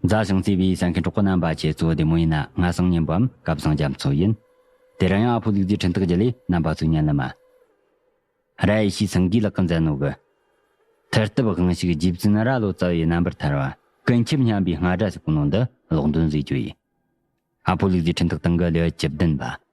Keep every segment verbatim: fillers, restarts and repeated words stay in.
མཛའ་ཞིང་བརྩེ་བའི་གསན་མཁན་གྲོགས་པོ་རྣམ་པ་ཁྱེད་ཚོ་བདེ་མོ་ཡིན་ན། ང་སང་ཉན་པའམ་སྐལ་བཟང་རྒྱ་མཚོ་ཡིན། དེ་རིང་ཡང་ཨ་ཕོ་ལུག་རྫིའི་འཕྲིན་ཐག་བརྒྱུད་ལས་རྣམ་པ་ཚོ་ཉན་ལ་མ། ར་ཡེ་ཤེས་སེང་གེས་ལག་གི་མཛད་ནོ་གི། མཐུ་སྟོབས་དབང་ཕྱུག་རྗེ་བཙུན་རྭ་ལོ་ཙཱ་བའི་རྣམ་པར་ཐར་བ་ཀུན་ཁྱབ་སྙན་པའི་རྔ་སྒྲ་ཟེར་གོ་ནོ་འདི་ཀློག་འདོན་བཟོས་རྒྱུ་ཡིན། ཨ་ཕོ་ལུག་རྫིའི་འཕྲིན་ཐག་སྟེང་གི་ལེའུ་བཅུ་བདུན་པ།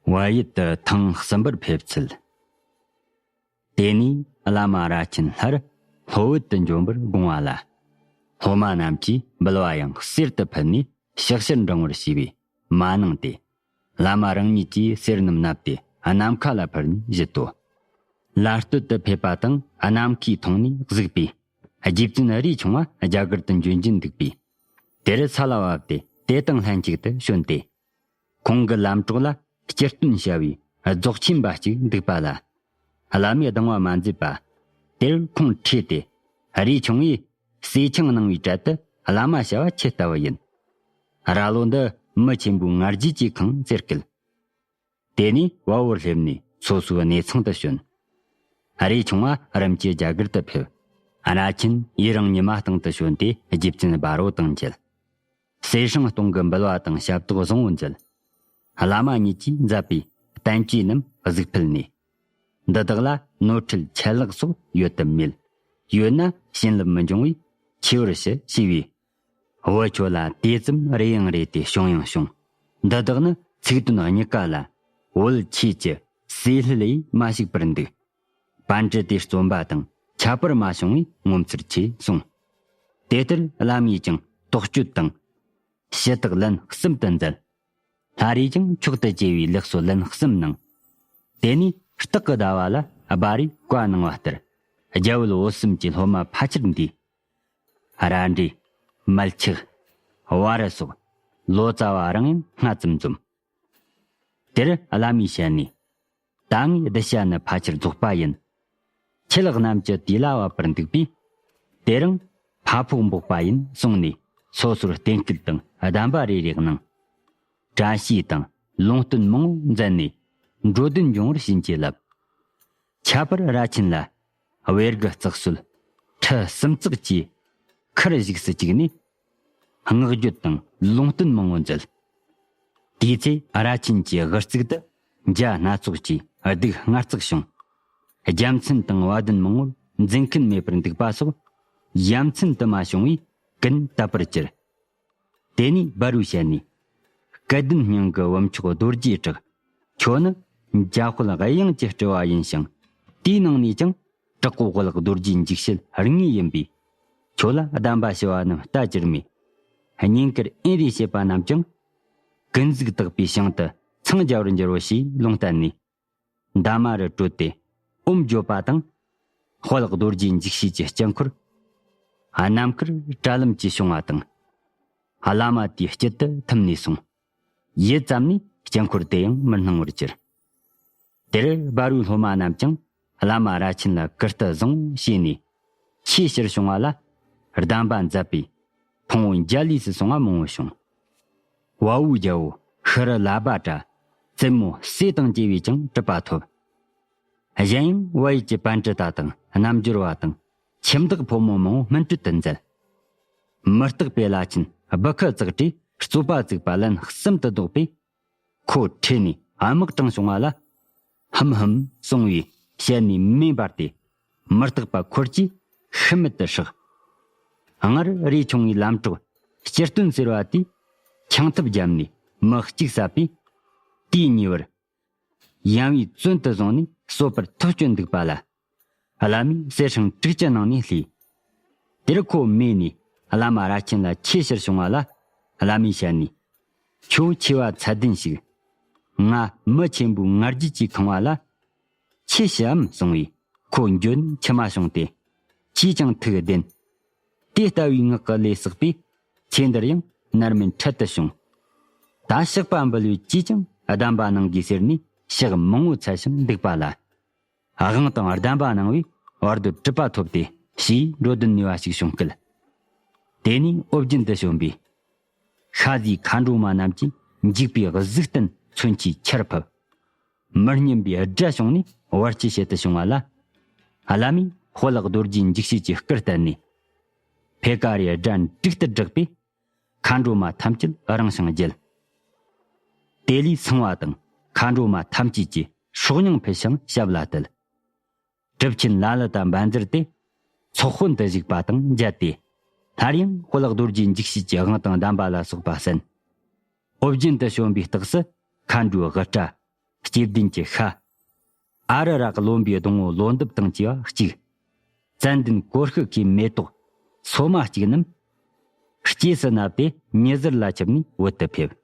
བལ་ཡུལ་དུ་ཐེངས་གསུམ་པར་ཕེབས་ཚུལ། དེ་ནས་བླ་མ་རྭ་ཆེན་སླར་ལྷོ་བོད་དུ་འབྱོན་པར་དགོངས་པ་ལ། སློབ་མ་རྣམས་ཀྱིས་འབུལ་བ་ཡང་གསེར་དུ་ཕུལ་ནས་ཕྱག་ཕྱིར་འབྲང་བར་བྱས་པས་མ་གནང་སྟེ། བླ་མ་རང་ཉིད་ཀྱིས་གསེར་རྣམས་མནབས་ཏེ་ནམ་མཁའ་ལ་ཕུལ་ནས་བཞུད་དོ། ལ་སྟོད་དུ་ཕེབས་པ་དང་ནམ་མཁའི་མཐོངས་ནས་གཟིགས་པས། རྗེ་བཙུན་རས་ཆུང་བ་རྒྱ་གར་དུ་འབྱོན་གྱིན་འདུག་པས། དེར་ས་ལ་བབས་ཏེ་དེ་དང་ལྷན་ཅིག་ཏུ་བྱོན་ཏེ། ཁོང་གི་ལམ་གྲོགས་ལ་སྤྱིར་སྟོན་བྱ་བའི་རྫོགས་ཆེན་པ་གཅིག་འདུག་པ་ལ། བླ་མས་གདིང་བ་མ་མཛད་པ། དེར་ཁོང་ཁྲོས་ཏེ། རས་ཆུང་བས་ཟས་ཆང་གནང་བའི་གྲལ་དུ་བླ་མ་བྱ་བ་ཁྱེད་ལྟ་བུ་ཡིན། རྭ་ལོ་འདི་མི་ཆེན་པོའི་ང་རྒྱལ་གྱིས་ཁེངས་ཟེར་སྐད། དེ་ནས་བལ་བོར་སླེབས་ནས་སོ་སོའི་གནས་ཚང་དུ་བྱོན། རས་ཆུང་བ་རིམ་གྱིས་རྒྱ་གར་དུ་ཕེབས། རྭ་ཆེན་ཡུན་རིང་ཉི་མ་སྟེང་དུ་བྱོན་ཏེ་རྗེ་བཙུན་འབའ་རོ་དང་མཇལ། གསེར་སྲང་སྟོང་གི་འབུལ་བ་དང་ཞབས་ཏོག་བཟང་བོ་མཛད། བླ་མ་ཉིད་ཀྱིས་མཛད་པའི་བསྟན་བཅོས་རྣམས་གཟིགས་ཕུལ་ནས། འདི་དག་ལ་ནོར་འཁྲུལ་ཆད་ལྷག་སོགས་ཡོད་དམ་མེད། ཡོད་ན་བྱིན་རླབས་མི་འབྱུང་བས་མཆི་བར་ཞུ་ཞེས་པས། བུ་ཁྱོད་ལ་དེ་ཙམ་རེ་ཡང་རེ་སྟེ་བྱུང་ཡང་བྱུང་། འདི་དག་ནི་ཚིག་དོན་གཉིས་ཀ་ལ་བོད་ཆོས་ཀྱི་སྲིད་ལྷུ་ལས་མ་ཞུགས་པར་འདུག། པཎ་ཌི་ཏའི་རྩོམ་པ་དང་ཁྱད་པར་མ་བྱུང་བས་ངོ་མཚར་ཆེ་གསུངས། དེ་ལྟར་བླ་མས་ཀྱང་དོགས་གཅོད་དང་ཞུ་དག་ལན་གསུམ་དུ་མཛད། ལྷ་རིས་ཀྱང་མཆོག་ཏུ་གྱེས་པའི་ལེགས་སོ་ལན་གསུམ་གནང་། དེ་ནས་སྟག་གི་ཟླ་བ་ལ་སྦ་རས་བཀའ་གནང་བ་ལྟར་རྒྱ་བོད་བོད་གསུམ་གྱི་སློབ་མ་ཕལ་ཆེར་འདུས། ར་འདྲེ། མལ་ཆགས། བ་རི་སོགས་ལོ་ཙཱ་བ་རང་ཡང་སྔ་ཙམ་འཛོམས། དེར་བླ་མའི་ཞལ་ནས། ད་ངའི་གདུལ་བྱ་ནི་ཕལ་ཆེར་རྫོགས་པ་ཡིན། ཁྱེད་རྣམས་ཀྱི་དུས་ལ་བབ་པར་འདུག་པས། དེ་རིང་ཕ་ཕོག་འབོག་པ་ཡིན་གསུངས་ནས་སོ་སོར་བསྟེན་སྐུལ་དང་གདམས་པ་རེ་རེ་གནང་། བཀྲ་ཤིས་དང་ལུང་བསྟན་མང་བོ་མཛད་ནས་འགྲོ་དོན་འབྱུང་བར་བྱིན་གྱིས་བརླབས། ཁྱད་པར་རྭ་ཆེན་ལ་བེར་གི་ཙག་སོལ་ཁྲི་གསུམ་ཙག་གིས་ཁར་བཞུགས་སུ་བཅུག་ནས། བསྔགས་བརྗོད་དང་ལུང་བསྟན་མང་བོ་མཛད། དེའི་ཚེ་རྭ་ཆེན་གྱི་དབུ་གཙུག་ཏུ་འཇའ་སྣ་ཚོགས་ཀྱི་གདུགས་ལྔ་བརྩེགས་བྱུང་། རྒྱལ་མཚན་དང་བ་དན་མང་བོར་འཛིན་མཁན་མེད་པར་འདུག་པ་སོགས་ཡ་མཚན་དུ་མ་བྱུང་བས་ཀུན་དད་པར་གྱུར། དེ་ནས་འབའ་རུའི་ཞལ་ནས། སྐལ་ལྡན་སྙིང་གི་བུ་མཆོག་རྡོ་རྗེའི་བྲག། ཁྱོད་ནི་འཇའ་དཔལ་དབྱངས་ཀྱི་སྤྲུལ་བ་ཡིན་ཞིང་། དེའི་ནང་ནས་ཀྱང་། དྲག་པོ་དབུ་ལག་རྡོ་རྗེའི་འཇིགས་བྱེད་དངོས་ཡིན་པས། ཁྱོད་ལ་གདམས་པ་ཞུ་བ་རྣམས་ལྟ་ཅིར་མེད། བསྙེན་བཀུར་ཨེ་རེ་བྱེད་པ་རྣམས་ཀྱང་། ཀུན་གཟིགས་དག་པའི་ཞིང་དུ་འཚང་རྒྱ་བར་འགྱུར་རོ་ཞེས་ལུང་བསྟན་ནས། འདབ་མ་རུ་བྲོས་ཏེ་ཨོཾ་བརྗོད་པ་དང་། དཔལ་རྡོ་རྗེ་འཇིགས་བྱེད་ཀྱི་དཀྱིལ་འཁོར། རྣམ་དཀར་དྲ་ལམ་གྱིས་བྱུང་བ་དང་། བླ་མ་དེའི་དཀྱིལ་དུ་ཐིམ་ནས་སོང་། ཡུད་ཙམ་ནས་དཀྱིལ་འཁོར་དེ་ཡང་མི་སྣང་བར་གྱུར། དེར་འབའ་རུའི་སློབ་མ་རྣམས་ཀྱང་བླ་མ་རྭ་ཆེན་ལ་གུས་བཏུད་བཟང་བོ་བྱས་ནས། ཆོས་ཕྱིར་བྱུང་བ་ལ་གདམས་པ་མཛད་པས་ཕུང་བོ་འཇའ་ལུས་སུ་སོང་བ་མང་བོ་བྱུང་། བལ་བོའི་རྒྱལ་པོ་ཤི་རི་ལ་བ་ཏྲ་བཙུན་མོ་སྲས་དང་བཅས་པས་ཀྱང་གྲུབ་པ་ཐོབ། གཞན་ཡང་བལ་ཡུལ་གྱི་པཎ་ཌི་ཏ་དང་རྣལ་འབྱོར་བ་དང་ཁྱིམ་བདག་ཕོ་མོ་མང་བོ་སྨིན་གྲོལ་དུ་མཛད། མི་རྟག་པའི་བླ་ཆེན་སྦུ་ཁུ་ཙག་སྒྲས་རྩོད་པ་བཙུགས་པ་ལན་གསུམ་དུ་བཟློག་པས། ཁོ་ཁྲོས་ནས་དམག་དྲངས་བྱུང་བ་ལ། ཧམ་ཧམ་གསུང་བས་ཞལ་ནས་མེ་འབར་ཏེ་མི་རྟག་པ་འཁོར་གྱིས་ཤི་མེད་དུ་ཧྲག། སྔར་རས་ཆུང་བའི་ལམ་གྲོགས་སྤྱིར་སྟོན་ཟེར་བ་དེས་ཆང་ཐབས་བརྒྱབ་ནས་མི་གཅིག་བསད་པས། དེའི་ཉེ་བར་ཡང་བའི་བཙོན་དུ་བཟུང་ནས་གསོད་པར་ཐག་གཅོད་འདུག་པ་ལ། བླ་མས་གསེར་སྲང་དྲུག་ཅུ་གནང་ནས་བསླུས། དེར་ཁོ་མོས་ནས་བླ་མ་རྭ་ཆེན་ལ་ཆོས་ཕྱིར་བྱུང་བ་ལ། བླ་མའི་ཞལ་ནས། ཁྱོད་ཆེ་བ་ཚད་ལྡན་ཞིག། ང་མི་ཆེན་པོའི་ང་རྒྱལ་གྱིས་ཁེངས་པ་ལ། ཆོས་ཞུའམ་གསུང་བས་ཁོ་འགྱོད་མཆི་མ་བྱུང་སྟེ། ཅིས་ཀྱང་ཐུགས་བདེན། དེ་ལྟ་བུའི་ངག་གི་ལས་བསགས་པས་ཚེ་འདིར་ཡང་མནར་མེད་འཕྲལ་དུ་བྱུང་། ད་བཤགས་པ་འབུལ་བས་ཅིས་ཀྱང་གདམས་པ་གནང་དགོས་ཟེར་ནས་ཕྱག་མང་བོ་འཚལ་ཞིང་འདུག་པ་ལ། དབང་དང་གདམས་པ་གནང་བས་བར་དོར་གྲུབ་པ་ཐོབ་སྟེ་ཞེས་འགྲོ་དོན་ནུས་པ་ཞིག་བྱུང་སྐད། དེ་ནས་ཨོ་རྒྱན་དུ་བྱོན་པས་ ཤ་ཟའི་མཁའ་འགྲོ་མ་རྣམས་ཀྱིས་འཇིགས་པའི་གཟུགས་བསྟན་མཚོན་ཆའི་ཆར་ཕབ། མི་སྙན་པའི་སྒྲ་བྱུང་ནས་བར་ཆད་བྱེད་དུ་བྱུང་བ་ལ། བླ་མས་དཔལ་རྡོ་རྗེ་འཇིགས་བྱེད་ཀྱི་སྐུར་བསྟན་ནས། འཕེལ་ཀ་རའི་སྒྲ་འབྲུག་ལྟར་བསྒྲགས་པས། མཁའ་འགྲོ་མ་ཐམས་ཅད་རང་ཞིང་བརྗེད། དེ་ལས་སངས་པ་དང་མཁའ་འགྲོ་མ་ཐམས་ཅད་ཀྱིས་སྲོག་སྙིང་ཕུལ་ཞིང་ཞབས་ལ་གཏད། གྲུབ་ཆེན་ལ་ལུ་དང་བཛྲ་ཏི་ཚོགས་དཔོན་དུ་བཞུགས་པ་དང་མཇལ་ཏེ། སླར་ཡང་དཔལ་རྡོ་རྗེ་འཇིགས་བྱེད་ཀྱི་དབང་དང་གདམས་པ་ལ་སོགས་པ་གསན། ཨོ་རྒྱན་དུ་བྱོན་པའི་རྟགས་སུ་མཁའ་འགྲོའི་དབུ་སྐྲ། སྐྱེ་ལྡན་གྱི་ཤ། ཨ་རུ་ར་གི་ལོ་འབིའི་སྡོང་བོ་ལོ་འདབ་དང་བཅས་པ་གཅིག་ཙན་དན་གོར་ཤུ་ཁའི་མེ་ཏོག་སོ་མ་གཅིག་རྣམས། སྐྱེས་སུ་བསྣམས་ཏེ་མྱི་ཟེར་ལ་ཆིབས་ནས་བོད་དུ་ཕེབས།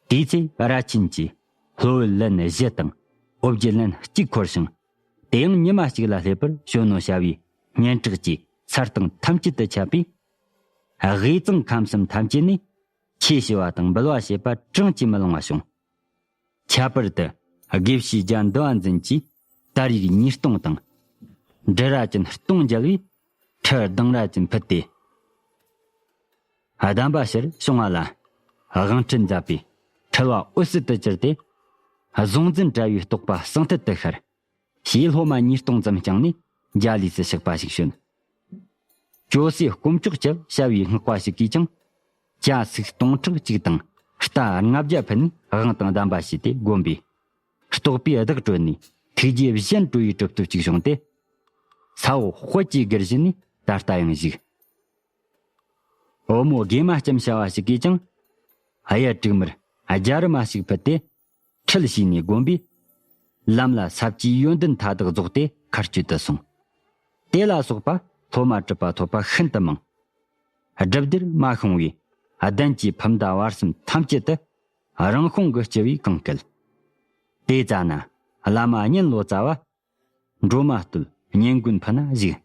དེའི་ཚེ་ར་ཆེན་གྱིས་ལྷོ་བོད་ལན་བཞི་དང་ཨོ་བརྒྱུད་ལན་གཅིག་འཁོར་ཞིང་། དེ་ཡང་ཉི་མ་གཅིག་ལ་སླེབས་པར་བྱོན་ནོ་བྱ་བའི་སྙན་གྲགས་ཀྱིས་ས་སྟེང་ཐམས་ཅད་དུ་ཁྱབ་པས། དབུས་གཙང་ཁམས་གསུམ་ཐམས་ཅད་ནས་ཆོས་ཞུ་བ་དང་འབུལ་བ་བྱེད་པ་གྲངས་ཀྱིས་མི་ལོངས་པ་བྱུང་། ཁྱད་པར་དུ་དགེ་བཤེས་རྒྱ་འདི་བ་འཛིན་གྱིས་དར་ཡུག་ཉིས་སྟོང་དང་། འབྲུ་ར་ཅན་སྟོང་མཇལ་བས་ཁྲི་གདུང་ར་ཅན་ཕུལ་ཏེ། གདམས་པ་ཕྱིར་བྱུང་བ་ལ་དབང་ཁྲིད་མཛད་པས་ཁྲི་བ་འོད་གསལ་དུ་གྱུར་ཏེ། གཟུང་འཛིན་བྲལ་བའི་རྟོགས་པ་ཟང་ཐལ་དུ་ཤར། ཞེས་སློབ་མ་ཉིས་སྟོང་ཙམ་བསྐྱངས་ནས་རྒྱ་ལས་སུ་གཤེགས་པ་ཞིག་བྱོན། ཇོ་སྲས་དཀོན་མཆོག་ཁྱབ་བྱ་བའི་བསྔགས་པ་ཞིག་གིས་ཀྱང་། ཇ་ཚིག་སྟོང་ཕྲག་གཅིག་དང་རྟ་ལྔ་བརྒྱ་ཕུལ་ནས་དབང་དང་གདམས་པ་བྱས་ཏེ་བསྒོམས་པས། རྟོགས་པའི་བདག་གྲོལ་ནས་ཐུགས་རྗེ་གཞན་གྲོལ་བའི་གྲུབ་ཐོབ་ཅིག་བྱུང་སྟེ། ས་འོག་དཔལ་གྱི་གུར་བཞི་ནས་ད་ལྟ་ཡང་བཞུགས། བུ་མོ་དགེ་མ་ལྕམ་བྱ་བ་ཞིག་གིས་ཀྱང་། གཡུ་དྲུག་མར་རྒྱ་རུ་མ་ཞིག་ཕུལ་ཏེ། ཁྲིད་བྱས་ནས་བསྒོམས་པས། ལམ་ལ་ས་བཅུའི་ཡོན་ཏན་མཐའ་དག་རྫོགས་ཏེ་མཁའ་སྤྱོད་དུ་སོང་། དེ་ལ་སོགས་པ་སློབ་མ་གྲུབ་པ་ཐོབ་པ་ཤིན་ཏུ་མང་། སྒྲུབ་སྡེར་མ་ཤོང་བའི་གདན་གྱི་ཕུ་མདའ་བར་གསུམ་ཐམས་ཅད་དུ་རང་ཤོང་གི་སྤྱི་བོས་གང་བཀལ། དེ་ཙ་ན་བླ་མ་གཉན་ལོ་ཙཱ་བ། འགྲོ་མ་བསྟོད་གཉན་མགོན་ཕུ་ན་བཞུགས།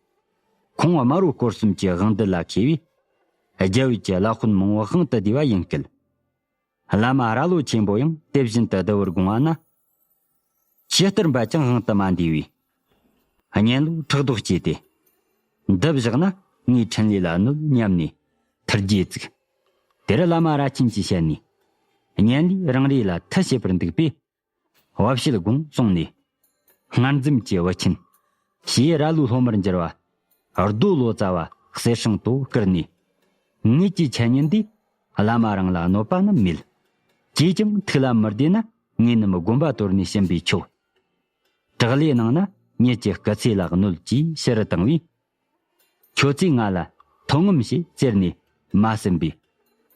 ཁོང་དམར་པོ་སྐོར་གསུམ་གྱི་དབང་འདུས་ལ་མཁས་པས། རྒྱ་བོད་ཀྱི་བླ་དཔོན་མང་པོ་དབང་དུ་བསྡུས་པ་ཡིན་སྐད། བླ་མ་རྭ་ལོ་ཆེན་པོ་ཡང་དེ་བཞིན་དུ་བསྡུ་བར་དགོངས་པ་ན། ཁྱི་ལྟར་འབད་ཀྱང་དབང་དུ་མ་འདུས་པས། གཉན་ལོ་ཕྲག་དོག་སྐྱེས་ཏེ། འདི་བཞག་ན་ངའི་འཕྲིན་ལས་ལ་གནོད་སྙམ་ནས་ཐུར་རྗེས་བཙུགས། དེར་བླ་མ་རྭ་ཆེན་གྱིས་བཤད་ནས། གཉན་ལས་རང་རེ་ལ་མཐུ་བྱེད་པར་འདུག་པས། བབ་བྱེད་དགོངས་གསུངས་ནས། སྔར་འཛོམས་ཀྱི་བུ་ཆེན། ཞེས་རྭ་ལོའི་སློབ་མར་འགྱུར་བ། རྡོ་ལོ་ཙཱ་བ་གསེར་སྲང་དུ་བསྐུར་ནས། ངེད་ཀྱི་འཆད་ཉན་འདིས་བླ་མ་རང་ལ་གནོད་པ་རྣམས་མེད། ཅིས་ཀྱང་ཐུགས་ལ་མི་བདེ་ན་ངེད་རྣམས་དགོན་པ་དོར་ནས་ཕྱིན་པས་ཆོག། དྲག་ལས་གནང་ན་ངེད་ཀྱི་སྐུ་ཚེ་ལ་གནོད་ཅེས་ཕྱི་རུ་བཏང་བས། ཁྱོད་ཚོས་ང་ལ་མཐོང་ངམ་ཞེས་ཟེར་ནས་མ་གསན་པས།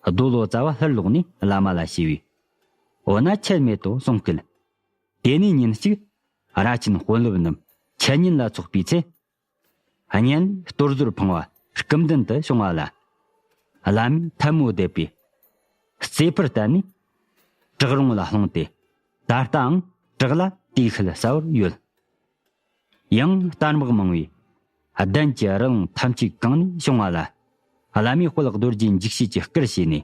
རྡོ་ལོ་ཙཱ་བ་ལྷུར་ལོག་ནས་བླ་མ་ལ་ཞུས་པས། འོ་ན་ཆད་མེད་དོ་གསུངས་སྐད། དེ་ནས་ཉིན་གཅིག་རྭ་ཆེན་དཔོན་སློབ་རྣམས་འཆད་ཉན་ལ་འཚོགས་པའི་ཚེ། གཉན་གཏོར་ཟོར་འཕང་བ་སྐུ་མདུན་དུ་བྱུང་བ་ལ། བླ་མས་ཐལ་མོ་བརྡེབས་པས། རྩེ་ཕུར་བསྟན་ནས་བྲག་རོང་ལ་ལྷུང་སྟེ། ད་ལྟའང་བྲག་ལ་དེའི་ཤུལ་གསལ་བོར་ཡོད། ཡང་རྟ་དམག་མང་བས་གདན་གྱི་རི་ལུང་ཐམས་ཅད་གང་ནས་བྱུང་བ་ལ། བླ་མས་དཔལ་རྡོ་རྗེ་འཇིགས་བྱེད་ཀྱི་སྐུར་བྱས་ནས།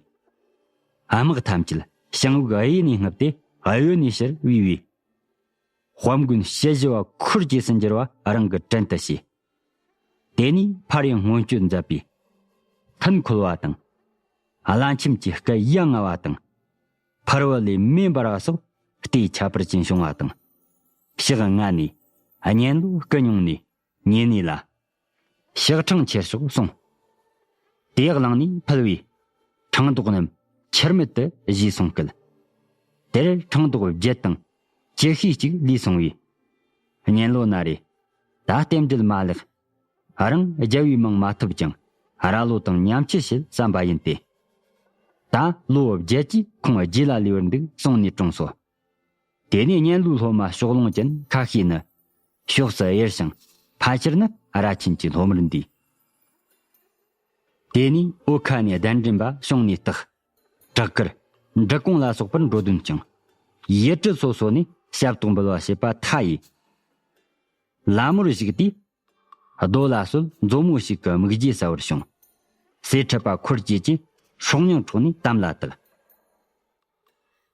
དམག་ཐམས་ཅད་ཞིང་དབུས་གཡས་ནས་བསྔུབས་ཏེ་གཡོན་ནས་ཕྱིར་བུས་པས། དཔལ་མགོན་དཔྱད་ཞི་བ་འཁོར་གྱིས་སུ་འགྱུར་བ་རང་གི་དྲིན་དུ་བྱས། དེ་ནས་ཕར་ཡང་སྔོན་སྐྱོད་མཛད་པས། ཐུན་འཁོལ་བ་དང་། བླ་མཆིམས་ཀྱི་སྐད་ཡ་ང་བ་དང་། ཕུར་བུ་ལས་མེ་འབར་བ་སོགས་ལྟས་ཁྱད་པར་ཅན་བྱུང་བ་དང་། ཞག་ལྔ་ནས་གཉན་ལོ་སྐུ་སྙུང་ནས་ཉེ་གནས་ལ། ཞག་ཕྲེང་ཁྱེར་ཤོག་གསུངས། དེ་བླངས་ནས་ཕུལ་བས། ཕྲེང་རྡོག་རྣམས་ཁྱུར་མིད་དུ་བཞེས་སོང་སྐད། དེར་ཕྲེང་རྡོག་བརྒྱད་དང་ཅི་ཤོས་གཅིག་ལུས་སོང་བས། གཉན་ལོ་ན་རེ། ད་རྟེན་འབྲེལ་མ་ལེགས། རང་རྒྱལ་བའི་མིང་མ་ཐོབ་ཀྱང་རྭ་ལོ་དང་མཉམ་ཁྱི་བྱེད་བསམ་པ་ཡིན་ཏེ། ད་ལོ་བརྒྱད་ཀྱིས་ཁོང་རྗེས་ལ་ལུས་པར་འདུག་གསུངས་ནས་གྲོངས་སོ། དེ་ནས་གཉན་ལོའི་སློབ་མ་ཕྱོགས་ལྷུང་ཅན་ཁ་ཤས་ནི་ཕྱོགས་སུ་གཡེར་ཞིང་ཕལ་ཆེར་ནི་རྭ་ཆེན་གྱི་སློབ་མར་འདུས། དེ་ནས་འོལ་ཁ་ནས་གདན་འདྲེན་པ་བྱུང་ནས་བརྟག། བྲག་དཀར། འབྲི་གུང་ལ་སོགས་པར་འགྲོ་དོན་བསྐྱངས། ཡུལ་གྲུ་སོ་སོ་ནས་ཞབས་ཏོག་འབུལ་བ་བྱེད་པ་མཐའ་ཡས། ལ་མོར་བཞུགས་དུས། རྡོ་ལ་སོགས་མཛོ་མོ་ཞིག་གི་སྨུག་རྒྱུ་ཟ་བར་བྱུང་། སེ་ཁྲི་པ་འཁོར་བཅས་ཀྱིས་སྲོག་སྙིང་འཕྲོག་ནས་དམ་ལ་བཏུལ།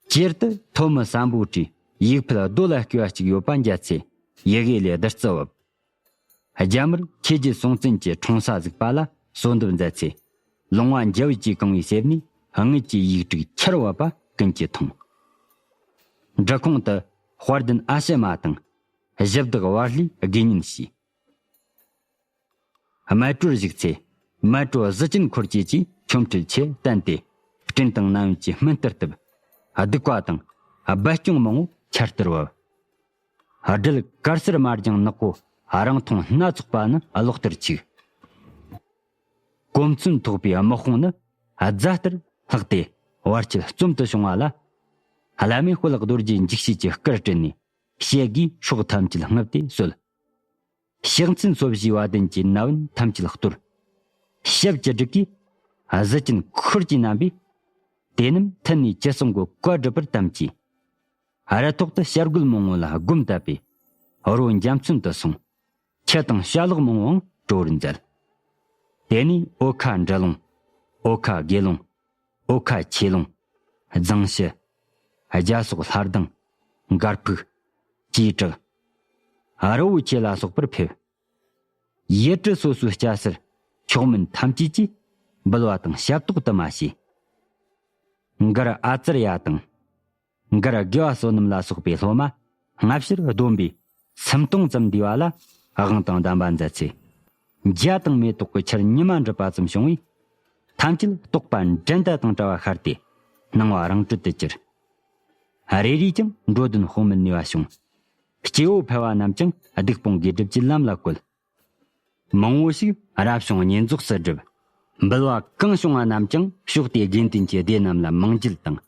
སྤྱིར་དུ་ཐོན་མི་སམ་བྷོ་ཊས་ཡིག་ཕུལ་རྡོ་ལ་བརྐོས་པ་གཅིག་ཡོད་པ་མཇལ་ཚེ་ཡི་གེ་ལས་བདུད་རྩི་བབས། རྒྱ་དམར་ཁྱེད་ཀྱི་སྲོང་བཙན་གྱི་འཁྲུངས་ས་ཟིག་པ་ལ་གསོལ་འདེབས་མཛད་ཚེ། ལུང་བ་འཇའ་འོད་ཀྱིས་གང་བའི་གསེབ་ནས་ དངུལ་གྱི་ཡིག་དྲུག་ཆར་བབས་པ་ཀུན་གྱིས་མཐོང་། འབྲི་ཁུང་དུ་དཔལ་ལྡན་ཨ་ཞེ་མ་དང་། གཞི་བདག་བར་ལྷས་དགེ་བསྙེན་བྱས། མལ་གྲོར་བཞུགས་ཚེ། མལ་གྲོ་གཟི་ཅན་འཁོར་བཅས་ཀྱིས་ཆོ་འཕྲུལ་ཆེ་བསྟན་ཏེ། སྤྲིན་དང་ནམ་ཡམས་ཀྱི་སྨིན་གཏེར་བཏབ། གདུག་པ་དང་། རྦད་སྐྱོང་མང་བོ་ཆར་ལྟར་བབས། སྦྲུལ་དཀར་སེར་དམར་ལྗང་ནག་པོ། རིང་ཐུང་སྣ་ཚོགས་པ་ནི་གློག་ལྟར་འཁྱུག། གོ་མཚོན་ཐོགས་པའི་དམག་དཔུང་ནི། རྫ་ལྟར་ལྷགས་ཏེ། བར་ཆད་རྩོམ་དུ་བྱུང་བ་ལ། བླ་མས་གཤོག་རྡོ་རྗེ་འཇིགས་བྱེད་ཀྱི་སྐུར་སྤྲུལ་ནས། ཞལ་གྱི་སྲོག་ཐམས་ཅད་རྔུབ་སྟེ་གསོལ། ཕྱག་མཚན་སོ་བཞིའི་བ་དན་གྱི་ན་བུན་ཐམས་ཅད་གཏོར། ཞབས་ཀྱི་དྲུག་གིས་གཟི་ཅན་འཁོར་གྱིས་བསྣམས་པས། དེ་རྣམས་མཐུ་ནུས་ཇི་གསུང་གི་བཀའ་སྒྲུབ་པར་དམ་བཅས། རི་ཐོག་ཏུ་བྱ་རྒོད་མང་བོ་ལ་སྒོམ་བཏབ་པས། རོ་འཇའ་ཚོན་དུ་སོང་། ཁྱི་དང་བྱ་ལོག་མང་བོའང་བྲོ་བར་མཛད། དེ་ནས་འོ་ཁ་འབྲི་ལོང་། འོ་ཁ་དགེ་ལོང་། འོ་ཁ་ཆོས་ལོང་། རྫིང་བྱི། རྒྱ་སོག་ལྷ་ལྡང་། མགར་ཕུག། གྱིས་བྲག། རི་བོ་ཆེ་ལ་སོགས་པར་ཕེབས། ཡུལ་གྲུ་སོ་སོའི་སྐྱ་སེར་མཆོག་དམན་ཐམས་ཅད་ཀྱིས་འབུལ་བ་དང་ཞབས་ཏོག་དུ་མ་བྱས། མགར་ཨ་ཙར་ཡ་དང་། མགར་དགེ་བ་བསོད་ནམས་ལ་སོགས་པའི་སློབ་མ་སྔ་ཕྱིར་བསྡོམས་པས་སུམ་སྟོང་ཙམ་འདུས་པ་ལ་དབང་དང་གདམས་པ་མཛད་ཚེ། འཇའ་དང་མེ་ཏོག་གི་ཆར་ཉི་མ་འགྲིབ་པ་ཙམ་བྱུང་བས། ཐམས་ཅད་རྟོག་པ་འགྲན་ཟླ་དང་བྲལ་བ་ཤར་ཏེ། སྣང་བ་རང་གྲོལ་དུ་གྱུར། རེ་རེས་ཀྱང་འགྲོ་དོན་དཔག་མེད་ནུས་པ་བྱུང་། སྐྱེ་བོ་ཕལ་བ་རྣམས་ཀྱང་སྡིག་སྤོང་དགེ་སྒྲུབ་ཀྱི་ལམ་ལ་བཀོད། མང་བོ་ཞིག་རབ་བྱུང་བསྙེན་རྫོགས་སུ་བསྒྲུབས། འབུལ་བ་གང་བྱུང་བ་རྣམས་ཀྱང་ཕྱོགས་དེའི་དགེ་འདུན་གྱི་སྡེ་རྣམས་ལ་མང་འགྱེད་དང་།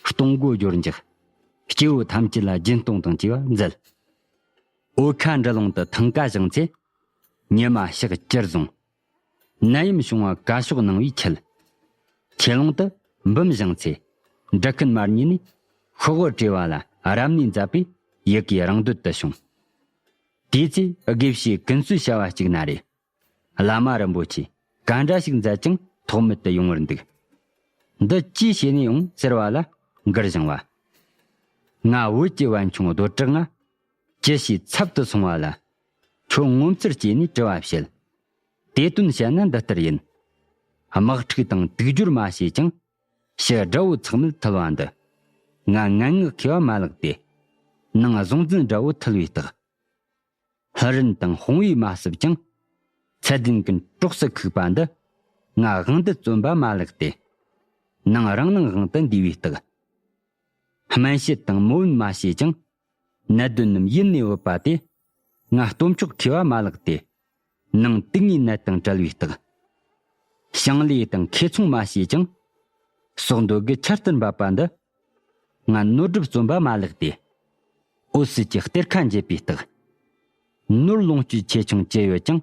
གཏོང་སྒོ་སྦྱོར་འཇུག། སྐྱེ་བོ་ཐམས་ཅད་ལ་སྦྱིན་གཏོང་དང་བཅས་པ་མཛད། འོ་ཁ་འབྲི་ལོང་དུ་ཐང་ཀ་བཞེངས་ཚེ། ཉི་མ་ཞག་བཅུར་བཟུང་། ནད་ཡམས་བྱུང་བ་ག་ཤོག་གནང་བས་ཁྱེར། ཆོས་ལུང་དུ་འབུམ་བཞེངས་ཚེ། འབྲི་མཁན་མར་ཉིད་ནས་ཤོག་བུ་བྲིས་པ་ལ་རབ་གནས་མཛད་པས་ཡི་གེ་རང་འདོད་དུ་བྱུང་། དེའི་ཚེ་དགེ་བཤེས་ཀུན་གསོས་བྱ་བ་གཅིག་ན་རེ། བླ་མ་རིན་པོ་ཆེ་ག་འདྲ་ཞིག་མཛད་ཀྱང་ཐོགས་མེད་དུ་ཡོང་བར་འདུག། འདི་ཅི་བྱས་ནས་ཡོང་ཟེར་བ་ལ་མགུར་བཞེངས་པ། ང་བོད་ཀྱི་བན་ཆུང་རྡོ་གྲགས་ང་། ཅི་ཞིག་ཚབ་ཏུ་སོང་བ་ལ། ཁྱོད་ངོ་མཚར་སྐྱེས་ནས་དྲི་བ་བཤད། དེ་དོན་བཤད་ན་འདི་ལྟར་ཡིན། དམག་འཁྲུག་དང་དུག་སྦྱོར་མ་བྱས་ཀྱང་། ཕྱི་དགྲ་བོ་ཚང་མེད་ཐུལ་བ་འདི། ང་ངན་སྔགས་མཁས་པ་མ་ལགས་ཏེ། ནང་གཟུང་འཛིན་དགྲ་བོ་ཐུལ་བའི་རྟགས། ལྷ་རིན་དང་དཔུང་བས་མ་བསུབས་ཀྱང་། ཚད་ལྡན་ཀུན་གྲོགས་སུ་ཁུག་པ་འདི། ང་དབང་འདི་བརྩོན་པ་མ་ལགས་ཏེ། ནང་རང་སྣང་དབང་དུ་འདུས་པའི་རྟགས། སྨན་དཔྱད་དང་མོ་བོན་མ་བྱས་ཀྱང་། ནད་གདོན་རྣམས་ཡིད་ནས་བོར་བ་དེ། ང་སྟོབས་མཆོག་མཁས་པ་མ་ལགས་ཏེ། ནང་དུག་ལྔའི་ནད་དང་བྲལ་བའི་རྟགས། ཞིང་ལས་དང་ཁེ་ཚོང་མ་བྱས་ཀྱང་། སྲོག་འདོད་དགུ་ཆར་ལྟར་འབབ་པ་འདི། ང་ནོར་སྒྲུབ་བརྩོན་པ་མ་ལགས་ཏེ། འོད་ཟེར་གྱི་གཏེར་ཁ་འབྱེད་པའི་རྟགས། ནོར་ལོངས་སྤྱོད་ཆེ་ཆུང་ཅི་ཡོད་ཀྱང་།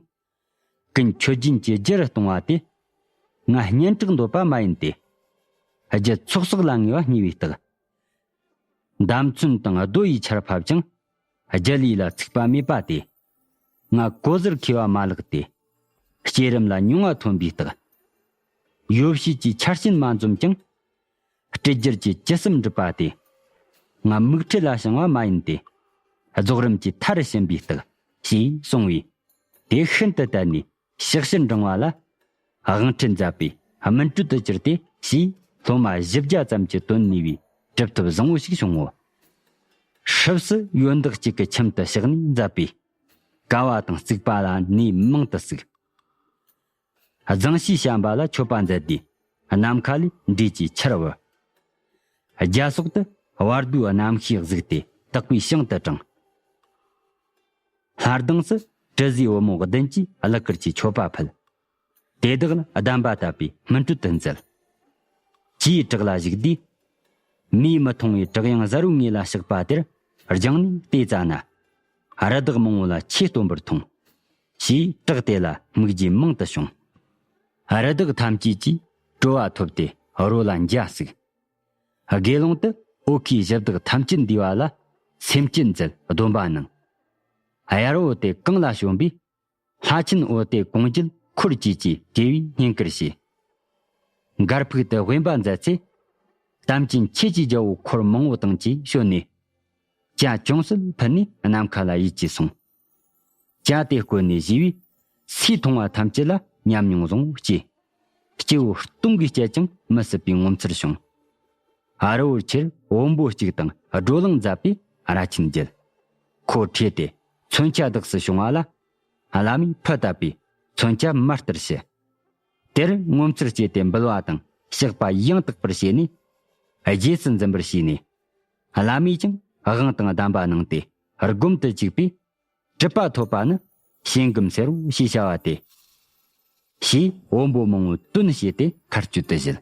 ཀུན་མཆོད་སྦྱིན་གྱི་རྒྱུ་རུ་གཏོང་བ་དེ། ང་སྙན་གྲགས་འདོད་པ་མ་ཡིན་ཏེ། རྒྱུ་ཚོགས་བསགས་ལ་ངེས་པ་བསྙེས་པའི་རྟགས། འདམ་ཚོན་དང་རྡོ་ཡི་ཆར་ཕབ་ཀྱང་། རྒྱུ་ལས་ལ་ཚིག་པ་མེད་པ་སྟེ། ང་གོ་ཟུར་མཁས་པ་མ་ལགས་ཏེ། བསྐྱེད་རིམ་ལ་མྱོང་བ་ཐོན་པའི་རྟགས། ཡོ་བྱད་ཀྱི་ཆར་ཆེན་མ་འཛོམས་ཀྱང་། སྤྲུལ་སྒྱུར་གྱི་ཅི་བསམ་འགྲུབ་པ་སྟེ། ང་མིག་འཕྲུལ་ལ་བྱང་བ་མ་ཡིན་ཏེ། རྫོགས་རིམ་གྱི་མཐའ་རུ་ཕྱིན་པའི་རྟགས། ཞེས་གསུངས་པས། དེ་ཤིན་ཏུ་དད་ནས་ཕྱག་ཕྱིར་འབྲང་བ་ལ། དབང་ཁྲིད་མཛད་པས་སྨིན་གྲོལ་དུ་གྱུར་ཏེ། ཞེས་སློབ་མ་བཞི་བརྒྱ་ཙམ་གྱི་དོན་ནུས་པའི་གྲུབ་ཐོབ་བཟང་བོ་ཞིག་བྱུང་ངོ་། ཧྲིབ་སུ་ཡོན་བདག་གཅིག་གི་ཁྱིམ་དུ་ཕྱག་ནས་མཛད་པས། ཀ་བ་དང་རྩིག་པ་ལ་ནས་མང་དུ་བཙུགས། རྫིང་ཕྱིའི་བྱམས་པ་ལ་མཆོད་པ་མཛད་དེ། ནམ་མཁའ་ལས་འབྲས་ཀྱི་ཆར་བབས། རྒྱ་སོག་ཏུ་བར་དོའི་རྣམ་ཤེས་གཟིགས་ཏེ་དག་པའི་ཞིང་དུ་དྲངས། ལྷ་ལྡང་སུ་དྲི་ཟའི་བུ་མོ་བདུན་གྱིས་གླུ་གར་གྱི་མཆོད་པ་ཕུལ། དེ་དག་ལ་གདམས་པ་བཏབ་པས་སྨིན་གྲོལ་དུ་མཛད། ཇའི་བྲག་ལ་བཞུགས་དུས། མིས་མི་མཐོང་བའི་བྲག་གཡང་གཟར་བོའི་ངོས་ལ་གཤེགས་པ་དེར་སྦྱངས་ནས་བལྟས་ཙ་ན། རི་དྭགས་མང་བོ་ལ་ཆོས་སྟོན་པར་མཐོང་། ཞེས་བྲག་དེ་ལ་སྨིག་རྒྱུ་མང་དུ་བྱུང་། རི་དྭགས་ཐམས་ཅད་ཀྱིས་སྤྲོ་བ་ཐོབ་སྟེ་རོ་ལ་འཇའ་ཟུག། དགེ་སློང་དུ་ཨོ་ཁའི་གཞི་བདག་ཐམས་ཅད་འདུས་པ་ལ་སེམས་བསྐྱེད་མཛད་སྡོམ་པ་གནང་། གཡར་བོ་དེ་གངས་ལ་བྱོན་པས། ལྷ་ཆེན་འོད་དེ་གོང་བརྒྱུད་འཁོར་བཅས་ཀྱིས་དགེ་བའི་བསྙེན་བཀུར་བྱས། མགར་ཕུག་ཏུ་དབེན་པ་མཛད་ཚེ། དམ་ཅན་ཆོས་ཀྱི་རྒྱལ་པོ་འཁོར་མང་བོ་དང་བཅས་བྱོན་ནས། ཇ་ཅུང་ཟད་ཕུལ་ནས་ནམ་མཁའ་ལ་ཡིད་ཀྱིས་སོང་། ཇ་དེ་བསྐོལ་ནས་ཞུས་པས། སུས་མཐོང་བ་ཐམས་ཅད་ལ་ཉམས་མྱོང་བཟང་བོ་སྐྱེས། སྐྱེ་བོ་སྟོང་གིས་སྤྱད་ཀྱང་མི་སྲིད་པའི་ངོ་མཚར་བྱུང་། ཨ་རི་བོ་ཆེར་བོན་པོ་གཅིག་དང་བགྲོ་གླེང་མཛད་པས་ར་ཆེན་བརྒྱད། ཁོ་ཁྲོས་ཏེ་མཚོན་ཆ་བདག་སུ་བྱུང་བ་ལ། བླ་མས་ཕུ་བཏབ་པས་མཚོན་ཆ་མར་ལྟར་ཞུ། དེར་ངོ་མཚར་སྐྱེས་ཏེ་འབུལ་བ་དང་བཤགས་པ་ཡང་དག་པར་བྱས་ནས། རྗེས་སུ་འཛིན་པར་བྱས་ནས། བླ་མས་ཀྱང་དབང་དང་གདམས་པ་གནང་སྟེ་སྒོམ་དུ་བཅུག་པས། གྲུབ་པ་ཐོབ་པ་ནི་ཞིང་སྒོམ་ཟེར་རོ་ཞེས་བྱ་བ་སྟེ། ཞེས་བོན་པོ་མང་བོས་དོན་བྱས་ཏེ་མཁར་སྤྱོད་དུ་བཞེད།